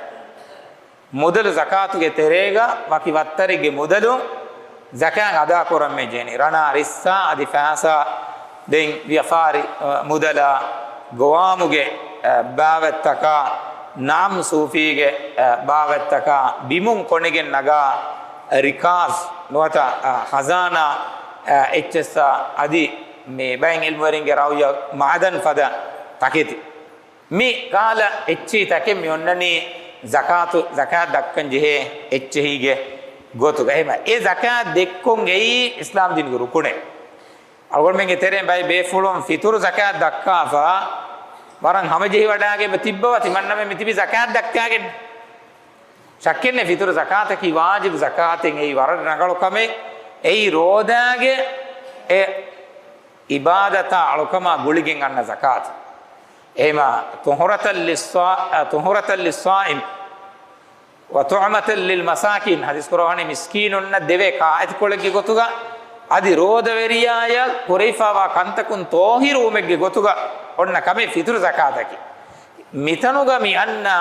މުދަލު ޒަކާތުގެ ތެރޭގަ ވަކި ވައްތަރެއްގެ މުދަލު ޒަކާތް އަދާކުރަން މިޖެހެނީ. ރަނާ ރިއްސާ އަދި ފައިސާ، ދެން ވިޔަފާރި، އަ، މުދަލާ، ގޮވާމުގެ، އަ، ބާވަތްތަކާ، ނަޢަމް ސޫފީގެ، އަ، ބާވަތްތަކާ، ބިމުން ކޮނިގެން ނަގާ ރިކާޒް ނުވަތަ، އަ، ޚަޒާނާ، އަ، އެއްޗެއްސާ އަދި މި ބައެއް ޢިލްމުވެރިންގެ ރައުޔަށް މަޢުދަން ފަދަ ތަކެތި. މި ކަހަލަ އެއްޗެހި ތަކެއް މި އޮންނަނީ ޒަކާތު، ޒަކާތް ދައްކަން ޖެހޭ އެއްޗެހީގެ ގޮތުގަ. އެހެމަ އެ ޒަކާތް ދެއްކުން އެއީ އިސްލާމް ދީނުގެ ރުކުނެއް. އަޅުގަނޑުމެންގެ ތެރެއިން ބައެއް ބޭފުޅުން ފިތުރު ޒަކާތް ދައްކާފަ ވަރަށް ހަމަޖެހިވަޑައިގެން ތިއްބަވާ ތިމަންނަމެން މިތިބީ ޒަކާތް ދައްކާގެން. ޝައްކެއްނެތް، ފިތުރު ޒަކާތަކީ ވާޖިބު ޒަކާތެއް. އެއީ ވަރަށް ރަނގަޅު ކަމެއް. އެއީ ރޯދާގެ އެ އިބާދަތާ އަޅުކަމާ ގުޅިގެން އަންނަ ޒަކާތު. އެހެމަ طهرة للصا-، طهرة للصائم وطعمة للمساكين، ޙަދީޘް ކުރައްވަނީ މިސްކީނުންނަށް ދެވޭ ކާއެތިކޮޅެއްގެ ގޮތުގަ، އަދި ރޯދަވެރިޔާޔަށް ކުރެވިފައިވާ ކަންތަކުން ޠާހިރުވުމެއްގެ ގޮތުގަ އޮންނަ ކަމެއް ފިތުރު ޒަކާތަކީ. މިތަނުގަ މި އަންނަ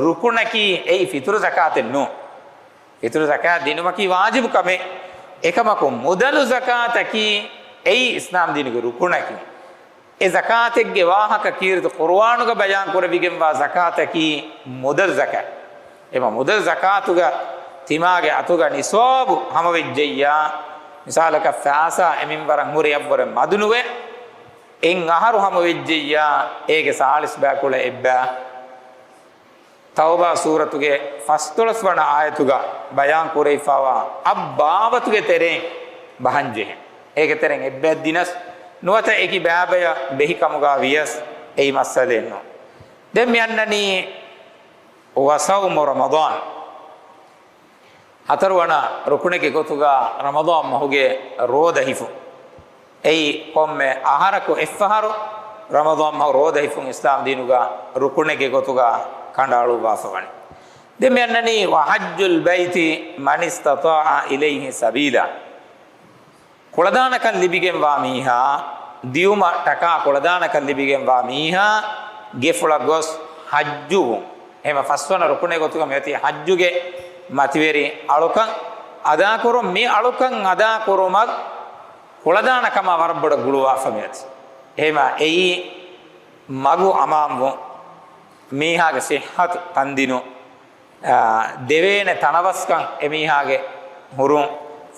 ރުކުނަކީ އެއީ ފިތުރު ޒަކާތެއް ނޫން. ފިތުރު ޒަކާތް ދިނުމަކީ ވާޖިބު ކަމެއް. އެކަމަކު، މުދަލު ޒަކާތަކީ އެއީ އިސްލާމް ދީނުގެ ރުކުނަކީ. އެ ޒަކާތެއްގެ ވާހަކަ ކީރިތި ޤުރުއާނުގަ ބަޔާން ކުރެވިގެންވާ ޒަކާތަކީ މުދަލު ޒަކާތް. އެމަ މުދަލު ޒަކާތުގަ ތިމާގެ އަތުގަ ނިޞާބު ހަމަވެއްޖެއްޔާ، މިސާލަކަށް ފައިސާ އެ މިންވަރަށް ހުރި އަށްވުރެ މަދުނުވެ، އެއް އަހަރު ހަމަވެއްޖެއްޔާ، އޭގެ ސާޅީސް ބައިކުޅަ އެއްބައި ތައުބާ ސޫރަތުގެ ފަސްދޮޅަސް ވަނަ އާޔަތުގަ ބަޔާން ކުރެވިފައިވާ އަށް ބާވަތުގެ ތެރެއިން ބަހަންޖެހޭ. އޭގެ ތެރެއިން އެއްބައެއް ދިނަސް ނުވަތަ އެކި ބައިބަޔަށް ބެހިކަމުގަ ވިޔަސް އެއީ މައްސަލައެއް ނޫން. ދެން މި އަންނަނީ ވަޞައުމު ރަމަޟާން. ހަތަރުވަނަ ރުކުނެއްގެ ގޮތުގަ ރަމަޟާން މަހުގެ ރޯދަ ހިފުން. އެއީ ކޮންމެ އަހަރަކު އެއްފަހަރު ރަމަޟާން މަހު ރޯދަ ހިފުން އިސްލާމް ދީނުގަ ރުކުނެއްގެ ގޮތުގަ ކަނޑައަޅުއްވާފަ ވަނީ. ދެން މި އަންނަނީ ވަޙައްޖުލް ބައިތި މަނިސްތަޠާޢަ އިލައިހި ސަބީލާ. ކުޅަދާނަކަން ލިބިގެންވާ މީހާ، ދިޔުމަށް ޓަކާ ކުޅަދާނަކަން ލިބިގެންވާ މީހާ ގެފުޅަށް ގޮސް ޙައްޖުވުން. އެހެމަ ފަސްވަނަ ރުކުނެއް ގޮތުގަ މިއޮތީ ޙައްޖުގެ މަތިވެރި އަޅުކަން އަދާކުރުން. މި އަޅުކަން އަދާކުރުމަށް ކުޅަދާނަ ކަމާ ވަރަށް ބޮޑަށް ގުޅުވާފަ މިއޮތީ. އެހެމަ އެއީ މަގު އަމާންވުން، މީހާގެ ޞިއްޙަތު ތަންދިނުން، އާ، ދެވޭނެ ތަނަވަސްކަން އެމީހާގެ ހުރުން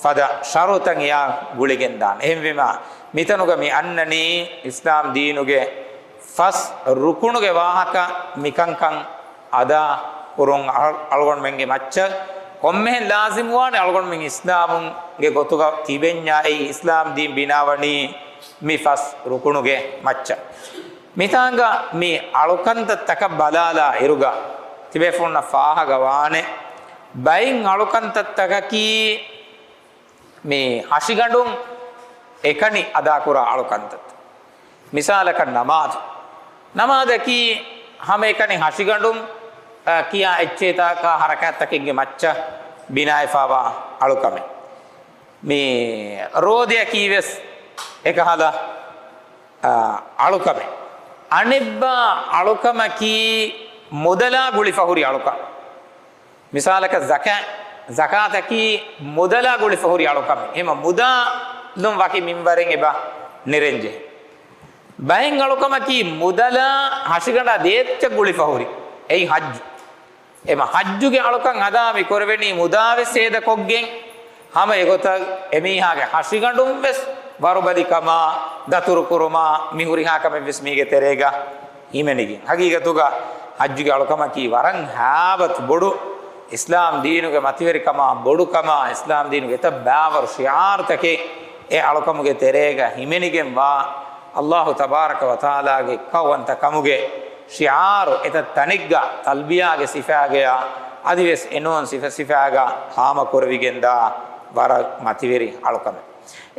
ފަދަ ޝަރުތައް އެޔާ ގުޅިގެންދާނެ. އެހެންވީމާ، މިތަނުގަ މި އަންނަނީ އިސްލާމް ދީނުގެ ފަސް ރުކުނުގެ ވާހަކަ. މިކަންކަން އަދާ ކުރުން އަޅު-، އަޅުގަނޑުމެންގެ މައްޗަށް ކޮންމެހެން ލާޒިމުވާނެ؟ އަޅުގަނޑުމެން އިސްލާމުގެ ގޮތުގަ ތިބެންޏާ އެއީ އިސްލާމް ދީން ބިނާވަނީ މި ފަސް ރުކުނުގެ މައްޗަށް. މިތާނގަ މި އަޅުކަންތައްތަކަށް ބަލާލާ އިރުގަ ތިބޭފުޅުންނަށް ފާހަގަވާނެ ބައެއް އަޅުކަންތައްތަކަކީ މި ހަށިގަނޑުން އެކަނި އަދާކުރާ އަޅުކަންތައް. މިސާލަކަށް ނަމާދު. ނަމާދަކީ ހަމައެކަނި ހަށިގަނޑުން، އަ، ކިޔާ އެއްޗެހިތާކާ ހަރަކާތްތަކެއްގެ މައްޗަށް ބިނާވެފައިވާ އަޅުކަމެއް. މި ރޯދައަކީ ވެސް އެކަހަލަ، އާ، އަޅުކަމެއް. އަނެއްބާ އަޅުކަމަކީ މުދަލާ ގުޅިފަ ހުރި އަޅުކަން. މިސާލަކަށް ޒަކާ، ޒަކާތަކީ މުދަލާ ގުޅިފަ ހުރި އަޅުކަމެއް. އެހެމަ މުދާލުން ވަކި މިންވަރެއް އެބަ ނެރެންޖެހޭ. ބައެއް އަޅުކަމަކީ މުދަލާ ހަށިގަނޑާ ދޭއްޗަށް ގުޅިފަ ހުރި. އެއީ ޙައްޖު. އެމަ ޙައްޖުގެ އަޅުކަން އަދާ މި ކުރެވެނީ މުދާވެސް ހޭދަކޮށްގެން، ހަމަ އެގޮތަށް އެމީހާގެ ހަށިގަނޑުން ވެސް ވަރުބަލިކަމާ، ދަތުރުކުރުމާ، މި ހުރިހާ ކަމެއް ވެސް މީގެ ތެރޭގަ ހިމެނިގެން. ހަގީގަތުގަ ޙައްޖުގެ އަޅުކަމަކީ ވަރަށް ހާވަތު ބޮޑު އިސްލާމް ދީނުގެ މަތިވެރިކަމާ، ބޮޑުކަމާ، އިސްލާމް ދީނުގެ އެތައް ބާވަރު ޝިޢާރުތަކެއް އެ އަޅުކަމުގެ ތެރޭގަ ހިމެނިގެންވާ، އައްލާހު ތަބާރަކަ ވަތަޢާލާގެ ކައުވަންތަ ކަމުގެ ޝިޢާރު އެތައް ތަނެއްގަ ތަލްބިޔާގެ ސިފައިގަޔާ އަދިވެސް އެނޫން ސިފަ ސިފައިގަ ހާމަކުރެވިގެންދާ ވަރަށް މަތިވެރި އަޅުކަމެއް.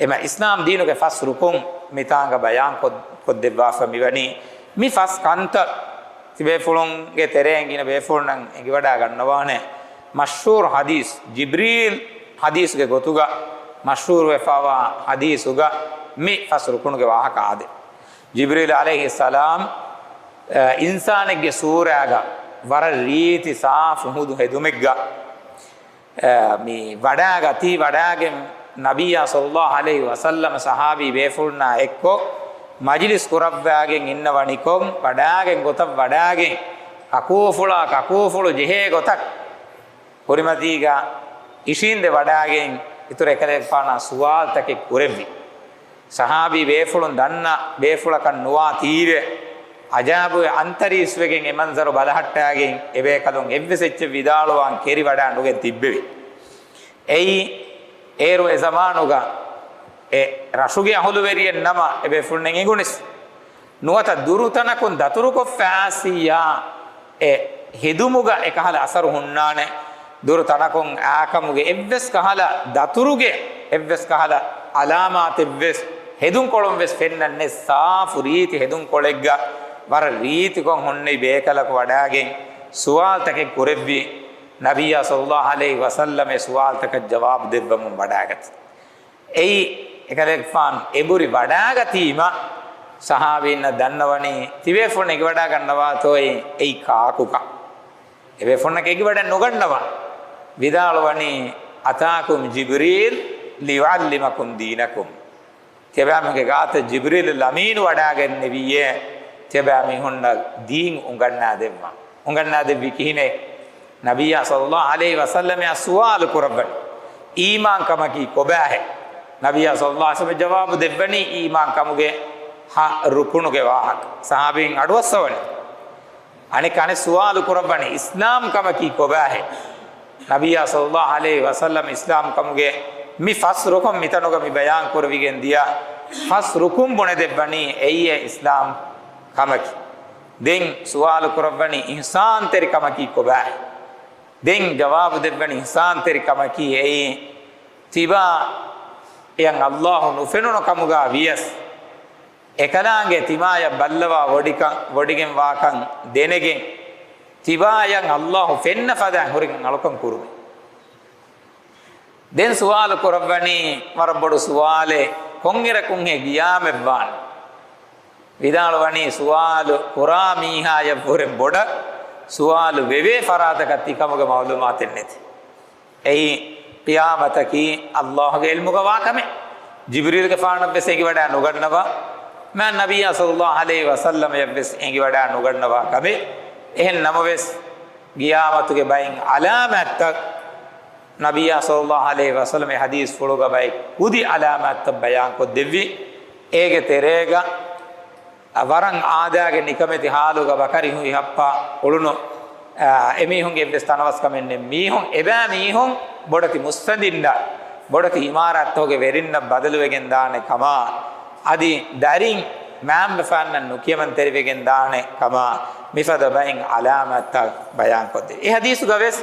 އެމަ އިސްލާމް ދީނުގެ ފަސް ރުކުން މިތާނގަ ބަޔާން ކޮށް-، ކޮށްދެއްވާފަ މިވަނީ. މި ފަސް ކަންތައް ތިބޭފުޅުންގެ ތެރެއިން ގިނަ ބޭފުޅުންނަށް އެނގިވަޑާ ގަންނަވާނެ. މަޝްހޫރު ޙަދީޘް، ޖިބްރީލް ޙަދީޘްގެ ގޮތުގަ މަޝްހޫރުވެފައިވާ ޙަދީޘުގަ މި ފަސް ރުކުނުގެ ވާހަކަ އާދެ. ޖިބްރީލް ޢަލައިހިއްސަލާމް، އަ، އިންސާނެއްގެ ސޫރާގަ ވަރަށް ރީތި ސާފު ހުދު ހެދުމެއްގަ، އަ، މި ވަޑާގަތީ. ވަޑާގެން ނަބިއްޔާ ޞައްލައްލާހު ޢަލައިހި ވަސައްލަމަ ޞަޙާބީ ބޭފުޅުންނާ އެއްކޮށް މަޖިލިސް ކުރައްވާގެން އިންނަވަނިކޮށް، ވަޑާގެން ގޮތަށް ވަޑާގެން ކަކޫފުޅާ ކަކޫފުޅު ޖެހޭ ގޮތަށް ކުރިމަތީގަ އިށީނދެ ވަޑާގެން އިތުރަށް އެކަލޭގެފާނާ ސުވާލުތަކެއް ކުރެއްވި. ޞަޙާބީ ބޭފުޅުން ދަންނަ ބޭފުޅަކަށް ނުވާތީވެ، އަޖާބުވެ އަންތަރީސްވެގެން އެ މަންޒަރު ބަލަހައްޓާގެން އެބޭކަލުން އެއްވެސް އެއްޗެއް ވިދާޅުވާން ކެރިވަޑާ ނުގެން ތިއްބެވި. އެއީ، އޭރު އެ ޒަމާނުގަ އެ ރަށުގެ އަހުލުވެރިއެއް ނަމަ އެބޭފުޅުންނެއް އެނގުނިސް. ނުވަތަ ދުރުތަނަކުން ދަތުރުކޮށްފަ އާސިއްޔާ އެ ހެދުމުގަ އެކަހަލަ އަސަރު ހުންނާނެ. ދުރު ތަނަކުން އާކަމުގެ އެއްވެސް ކަހަލަ ދަތުރުގެ އެއްވެސް ކަހަލަ އަލާމާތެއްވެސް ހެދުންކޮޅުންވެސް ފެންނަންނެ. ސާފު ރީތި ހެދުންކޮޅެއްގަ ވަރަށް ރީތިކޮށް ހުންނެވި ބޭކަލަކު ވަޑާގެން ސުވާލުތަކެއް ކުރެއްވި. ނަބިއްޔާ ޞައްލައްލާހު ޢަލައިހި ވަސައްލަމަ އެ ސުވާލުތަކަށް ޖަވާބު ދެއްވަމުން ވަޑާގަތީ. އެއީ، އެކަލޭގެފާނު އެބުރި ވަޑާގަތީމަ، ޞަޙާބީންނަށް ދަންނަވަނީ ތިބޭފުޅުން އެނގިވަޑާ ގަންނަވާތޯއޭ އެއީ ކާކުކަން. އެބޭފުޅުންނަކަށް އެނގިވަޑަށް ނުގަންނަވާ. ވިދާޅުވަނީ، "أتاكم جبريل ليعلمكم دينكم." ތިޔަބައިމީހުންގެ ގާތަށް ޖިބްރީލު ލަމީނު ވަޑާގެންނެވިއޭ، ތިޔަބައިމީހުންނަށް ދީން އުނގަންނާދެއްވާ. އުނގަންނާދެއްވީ ކިހިނެއް؟ ނަބިއްޔާ ޞައްލައްލާހު ޢަލައިހި ވަސައްލަމައާ ސުވާލު ކުރައްވަނީ، އީމާންކަމަކީ ކޮބާހޭ؟ ނަބިއްޔާ ޞައްލައްލާހު ޢަލައިހި ވަސައްލަމަ ޖަވާބު ދެއްވަނީ އީމާން ކަމުގެ ހަ ރުކުނުގެ ވާހަކަ. ޞަޙާބީން އަޑުއައްސަވަނީ. އަނެއް ކަނެއް ސުވާލު ކުރައްވަނީ، އިސްލާމް ކަމަކީ ކޮބާހޭ؟ ނަބިއްޔާ ޞައްލައްލާހު ޢަލައިހި ވަސައްލަމަ އިސްލާމް ކަމުގެ މި ފަސް ރުކުން މިތަނުގަ މި ބަޔާން ކުރެވިގެން ދިޔަ ފަސް ރުކުން ބުނެދެއްވަނީ އެއީ އިސްލާމް ކަމަކީ. ދެން ސުވާލު ކުރައްވަނީ އިޙްސާންތެރި ކަމަކީ ކޮބާހޭ؟ ދެން ޖަވާބު ދެއްވަނީ އިޙްސާންތެރި ކަމަކީ އެއީ ތިބާއަށް ﷲ ނުފެނުނު ކަމުގަ ވިޔަސް، އެކަލާނގެ ތިމާޔަށް ބައްލަވާ ވޮޑިކަން، ވޮޑިގެން ވާކަން ދެނެގެން، ތިބާޔަށް ﷲ ފެންނަ ފަދައިން ހުރިކަން އަޅުކަން ކުރުމެއް. ދެން ސުވާލު ކުރައްވަނީ ވަރަށް ބޮޑު ސުވާލެއް، ކޮންއިރަކުންހޭ ގިޔާމަތްވާނީ؟ ވިދާޅުވަނީ ސުވާލު ކުރާ މީހާޔަށްވުރެ ބޮޑަށް ސުވާލު ވެވޭ ފަރާތަކަށް ތިކަމުގެ މަޢުލޫމާތެއް ނެތި. އެއީ ޤިޔާމަތަކީ ﷲގެ ޢިލްމުގަ ވާ ކަމެއް. ޖިބްރީލްގެފާނަށްވެސް އެނގިވަޑައި ނުގަންނަވާ، މާތް ނަބިއްޔާ ޞައްލައްލާހު ޢަލައިހި ވަސައްލަމަޔަށްވެސް އެނގިވަޑައި ނުގަންނަވާ ކަމެއް. އެހެން ނަމަވެސް، ޤިޔާމަތުގެ ބައިން ޢަލާމާތްތައް ނަބިއްޔާ ޞައްލައްލާހު ޢަލައިހި ވަސައްލަމަ ޙަދީޘްފުޅުގަ ބައެއް ކުދި ޢަލާމާތްތައް ބަޔާންކޮށްދެއްވި. އޭގެ ތެރޭގަ ވަރަށް އާދައިގެ ނިކަމެތި ޙާލުގަ ބަކަރި ހުއި ހައްޕާ އުޅުނު، އާ، އެމީހުންގެ އެއްވެސް ތަނަވަސްކަމެއް ނެތް. މީހުން، އެބައިމީހުން ބޮޑެތި މުއްސަނދިންނަށް، ބޮޑެތި ޢިމާރާތްތަކުގެ ވެރިންނަށް ބަދަލުވެގެން ދާނެ ކަމާ، އަދި ދަރިން މައިންބަފައިންނަށް ނުކިޔަމަންތެރިވެގެން ދާނެ ކަމާ، މިފަދަ ބައިން ޢަލާމާތްތައް ބަޔާންކޮށްދެއްވި. އެ ޙަދީޘުގަވެސް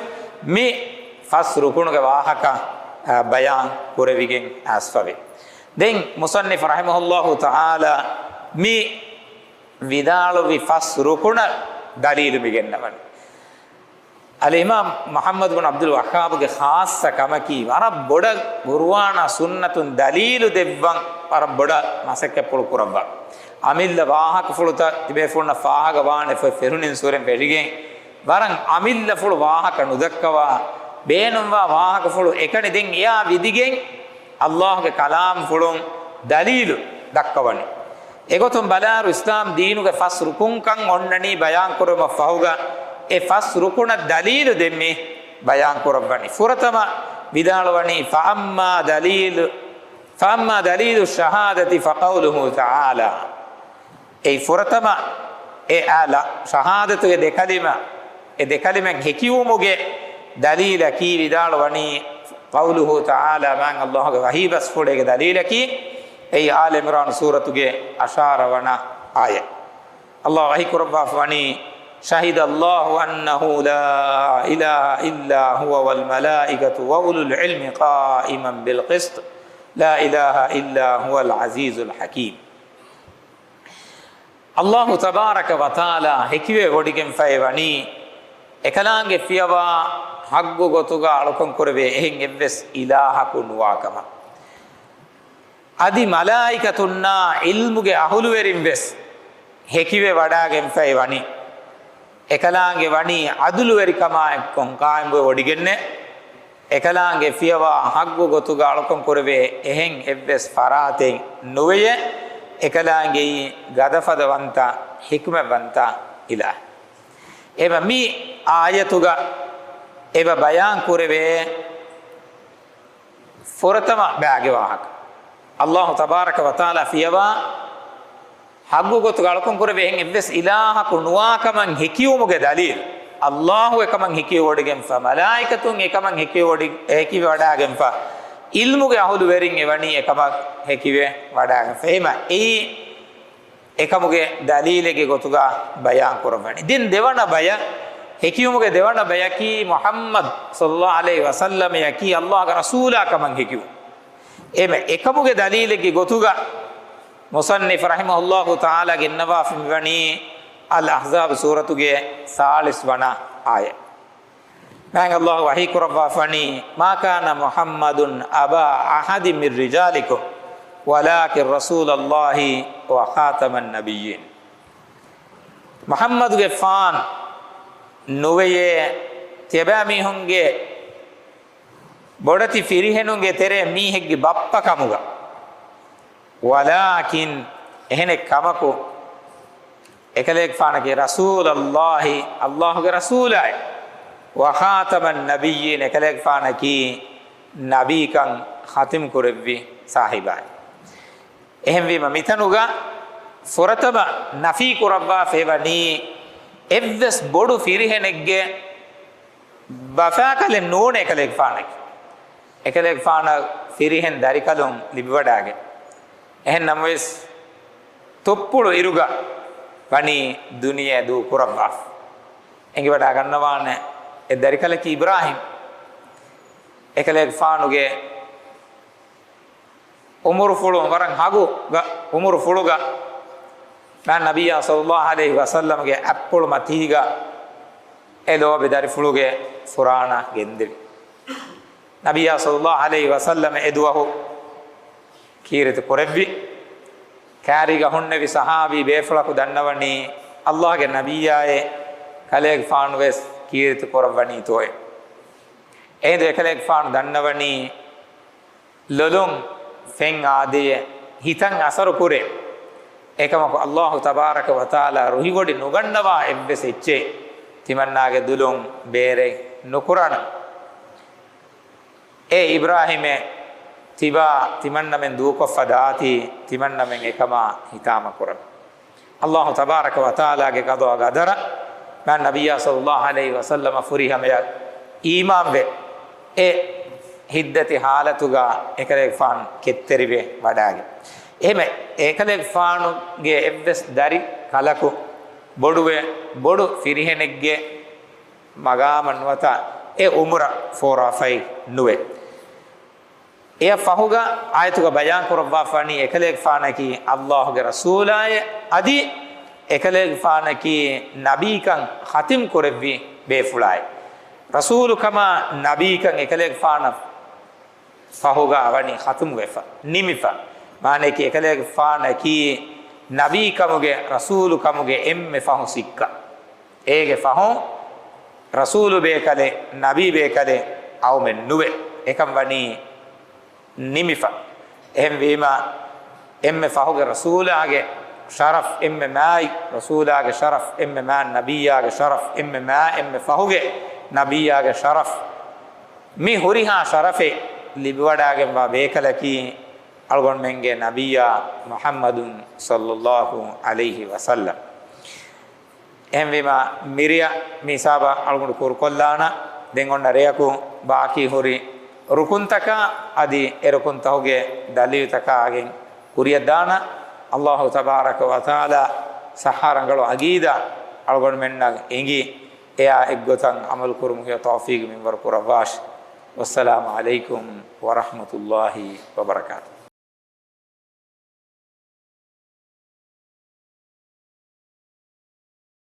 މި ފަސް ރުކުނުގެ ވާހަކަ، އާ، ބަޔާން ކުރެވިގެން އައިސްފަވޭ. ދެން މުޞައްނިފު ރަޙިމަހުﷲ ތަޢާލާ މި ވިދާޅުވި ފަސް ރުކުނަށް ދަލީލު މި ގެންނަވަނީ. އަލްއިމާމް މުޙައްމަދު ބިން ޢަބްދުލް ވައްހާބުގެ ޚާއްޞަ ކަމަކީ، ވަރަށް ބޮޑަށް ޤުރުއާނާ ސުންނަތުން ދަލީލު ދެއްވަން ވަރަށް ބޮޑަށް މަސައްކަތްޕުޅު ކުރައްވާ. އަމިއްލަ ވާހަކަފުޅުތައް ތިބޭފުޅުންނަށް ފާހަގަވާނެ ފޮތް ފެށުނިން ސުރެން ފެށިގެން، ވަރަށް އަމިއްލަފުޅު ވާހަކަ ނުދައްކަވާ، ބޭނުންވާ ވާހަކަފުޅު އެކަނި ދެން އެއާ ވިދިގެން، ﷲގެ ކަލާމްފުޅުން ދަލީލު ދައްކަވަނީ. އެގޮތުން ބަލާއިރު، އިސްލާމް ދީނުގެ ފަސް ރުކުންކަން އޮންނަނީ ބަޔާންކުރުމަށް ފަހުގަ، އެ ފަސް ރުކުނަށް ދަލީލު ދެން މި ބަޔާންކުރައްވަނީ. ފުރަތަމަ ވިދާޅުވަނީ، ފައައްމާ ދަލީލު، ފައައްމާ ދަލީލު ޝަހާދަތި ފަޤައުލުހު ތަޢާލާ. އެއީ ފުރަތަމަ އެ އާލަ ޝަހާދަތުގެ ދެކަލިމަ، އެ ދެކަލިމަ ހެކިވުމުގެ ދަލީލަކީ ވިދާޅުވަނީ، ޤައުލުހު ތަޢާލާ، މާތް ﷲގެ ވަޙީ ބަސްފުޅޭގެ ދަލީލަކީ، އެއީ އާލު ޢިމްރާން ސޫރަތުގެ އަށާރަ ވަނަ އާޔަތް. ﷲ ވަޙީ ކުރައްވާފަ ވަނީ، شهد الله أنه لا إله إلا هو والملائكة وأولو العلم قائما بالقسط لا إله إلا هو العزيز الحكيم. ﷲ ތަބާރަކަ ވަތަޢާލާ ހެކިވެ ވޮޑިގެންފައި ވަނީ، އެކަލާނގެ ފިޔަވާ ޙައްޤު ގޮތުގަ އަޅުކަން ކުރެވޭ އެހެން އެއްވެސް އިލާހަކު ނުވާކަމަށް. އަދި މަލާއިކަތުންނާ ޢިލްމުގެ އަހުލުވެރިން ވެސް ހެކިވެ ވަޑާގެންފައި ވަނީ، އެކަލާނގެ ވަނީ ޢަދުލުވެރިކަމާ އެއްކޮށް ޤާއިމްވެ ވޮޑިގެންނޭ. އެކަލާނގެ ފިޔަވާ ޙައްޤު ގޮތުގަ އަޅުކަން ކުރެވޭ އެހެން އެއްވެސް ފަރާތެއް ނުވެޔޭ. އެކަލާނގެއީ ގަދަފަދަވަންތަ، ޙިކްމަތްވަންތަ އިލާހެއް. އެމަ މި އާޔަތުގަ އެބަ ބަޔާން ކުރެވޭ ފުރަތަމަ ބައިގެ ވާހަކަ، ﷲ ތަބާރަކަ ވަތަޢާލާ ފިޔަވާ ޙައްޤު ގޮތުގަ އަޅުކަން ކުރެވޭ އެހެން އެއްވެސް އިލާހަކު ނުވާކަމަށް ހެކިވުމުގެ ދަލީލު، ﷲ އެކަމަށް ހެކިވެވޮޑިގެންފަ، މަލާއިކަތުން އެކަމަށް ހެކިވެވޮޑި، ހެކިވެވަޑާގެންފަ، ޢިލްމުގެ އަހުލުވެރިން އެވަނީ އެކަމަށް ހެކިވެ ވަޑާގެންފަ. އެހެމަ އެއީ އެކަމުގެ ދަލީލެއްގެ ގޮތުގަ ބަޔާން ކުރައްވަނީ. ދެން ދެވަނަ ބަޔަށް، ހެކިވުމުގެ ދެވަނަ ބަޔަކީ މުޙައްމަދު ޞައްލައްލާހު ޢަލައިހި ވަސައްލަމަޔަކީ ﷲގެ ރަސޫލާ ކަމަށް ހެކިވުން. އެމެ އެކަމުގެ ދަލީލެއްގެ ގޮތުގަ މުޞައްނިފު ރަޙިމަހުﷲ ތަޢާލާ ގެންނަވާފަ މިވަނީ އަލް އަޙްޒާބު ސޫރަތުގެ ސާޅީސް ވަނަ އާޔަތް. މާތް ﷲ ވަޙީ ކުރައްވާފަ ވަނީ، ما كان محمد أبا أحد من رجالكم ولكن رسول الله وخاتم النبيين. މުޙައްމަދުގެފާނު ނުވެޔޭ ތިޔަބައިމީހުންގެ ބޮޑެތި ފިރިހެނުންގެ ތެރޭ މީހެއްގެ ބައްޕަ ކަމުގަ. ވަލާކިން، އެހެނެއް ކަމަކު، އެކަލޭގެފާނަކީ ރަސޫލައްލާހި، ﷲގެ ރަސޫލާއި، ވަޚާތަމައް ނަބިއްޔީން، އެކަލޭގެފާނަކީ ނަބީކަން ޚަތިމް ކުރެއްވި ސާހިބާއި. އެހެންވީމަ، މިތަނުގަ ފުރަތަމަ ނަފީ ކުރައްވާފައިވަނީ އެއްވެސް ބޮޑު ފިރިހެނެއްގެ ބަފާކަލެއް ނޫނޭ އެކަލޭގެފާނަކީ. އެކަލޭގެފާނަށް ފިރިހެން ދަރިކަލުން ލިބިވަޑާގެން. އެހެން ނަމަވެސް، ތުއްޕުޅު އިރުގަ ވަނީ ދުނިޔެ ދޫ ކުރައްވާފަ. އެނގިވަޑާ ގަންނަވާނެ އެ ދަރިކަލަކީ އިބްރާހީމް. އެކަލޭގެފާނުގެ އުމުރުފުޅު ވަރަށް ހަގު ގަ-، އުމުރުފުޅުގަ މާ ނަބިއްޔާ ޞައްލައްލާހު ޢަލައިހި ވަސައްލަމްގެ އަތްޕުޅު މަތީގަ އެ ލޯބި ދަރިފުޅުގެ ފުރާނަ ގެންދެވި. ނަބިއްޔާ ޞައްލައްލާހު ޢަލައިހި ވަސައްލަމް އެ ދުވަހު ކީރިތި ކުރެއްވި. ކާރީގަ ހުންނެވި ޞަޙާބީ ބޭފުޅަކު ދަންނަވަނީ، ﷲގެ ނަބިއްޔާއޭ، ކަލޭގެފާނުވެސް ކީރިތި ކުރައްވަނީތޯއޭ. އެހިނދު އެކަލޭގެފާނު ދަންނަވަނީ، ލޮލުން ފެން އާދޭ، ހިތަށް އަސަރު ކުރޭ. އެކަމަކު، ﷲ ތަބާރަކަ ވަތަޢާލާ ރުހިވޮޑި ނުގަންނަވާ އެއްވެސް އެއްޗެއް ތިމަންނާގެ ދުލުން ބޭރެއް ނުކުރާނަން. އޭ އިބްރާހީމޭ، ތިބާ ތިމަންނަމެން ދޫކޮށްފަ ދާތީ، ތިމަންނަމެން އެކަމާ ހިތާމަ ކުރަން. ﷲ ތަބާރަކަ ވަތަޢާލާގެ ޤަޟާ ޤަދަރަށް މާ ނަބިއްޔާ ޞައްލައްލާހު ޢަލައިހި ވަސައްލަމަ ފުރިހަމަޔަށް އީމާންވެ، އެ ހިތްދަތި ޙާލަތުގަ އެކަލޭގެފާނު ކެތްތެރިވެ ވަޑާގެން. އެހެމެ އެކަލޭގެފާނުގެ އެއްވެސް ދަރި ކަލަކު ބޮޑުވެ، ބޮޑު ފިރިހެނެއްގެ މަގާމަށް ނުވަތަ އެ އުމުރަށް ފޯރާފައި ނުވޭ. އެއަށް ފަހުގަ އާޔަތުގަ ބަޔާން ކުރައްވާފަނީ އެކަލޭގެފާނަކީ ﷲގެ ރަސޫލާއޭ، އަދި އެކަލޭގެފާނަކީ ނަބީކަން ޚަތިމް ކުރެއްވި ބޭފުޅާއޭ. ރަސޫލުކަމާ ނަބީކަން އެކަލޭގެފާނަށް ފަހުގަ ވަނީ ޚަތުމުވެފަ، ނިމިފަ. މާނަޔަކީ އެކަލޭގެފާނަކީ ނަބީކަމުގެ، ރަސޫލުކަމުގެ އެންމެ ފަހު ސިއްކަ. އޭގެ ފަހުން ރަސޫލު ބޭކަލެއް، ނަބީ ބޭކަލެއް އައުމެއް ނުވެ. އެކަން ވަނީ ނިމިފަ. އެހެންވީމަ، އެންމެ ފަހުގެ ރަސޫލާގެ ޝަރަފް އެންމެ މާތް، ރަސޫލާގެ ޝަރަފް އެންމެ މާތް، ނަބިއްޔާގެ ޝަރަފް އެންމެ މާތް، އެންމެ ފަހުގެ ނަބިއްޔާގެ ޝަރަފް. މި ހުރިހާ ޝަރަފެއް ލިބިވަޑާގެންވާ ބޭކަލަކީ އަޅުގަނޑުމެންގެ ނަބިއްޔާ މުޙައްމަދު ޞައްލައްލާހު ޢަލައިހި ވަސައްލަމް. އެހެންވީމަ، މިރިޔަ މި ހިސާބަށް އަޅުގަނޑު ކުރުކޮށްލާނަ. ދެން އޮންނަ ރެޔަކު ބާކީ ހުރި ރުކުންތަކާ އަދި އެ ރުކުންތަކުގެ ދަލީލުތަކާ އަގެން ކުރިއަށްދާނަ. ﷲ ތަބާރަކަ ވަތަޢާލާ ޞައްޙަ ރަނގަޅު ޢަގީދާ އަޅުގަނޑުމެންނަށް އެނގި، އެއާ އެއްގޮތަށް ޢަމަލު ކުރުމުގެ ތައުފީޤު މިންވަރު ކުރައްވާށި. ވައްސަލާމު ޢަލައިކުމް ވަރަޙްމަތުﷲ ވަބަރަކާތު.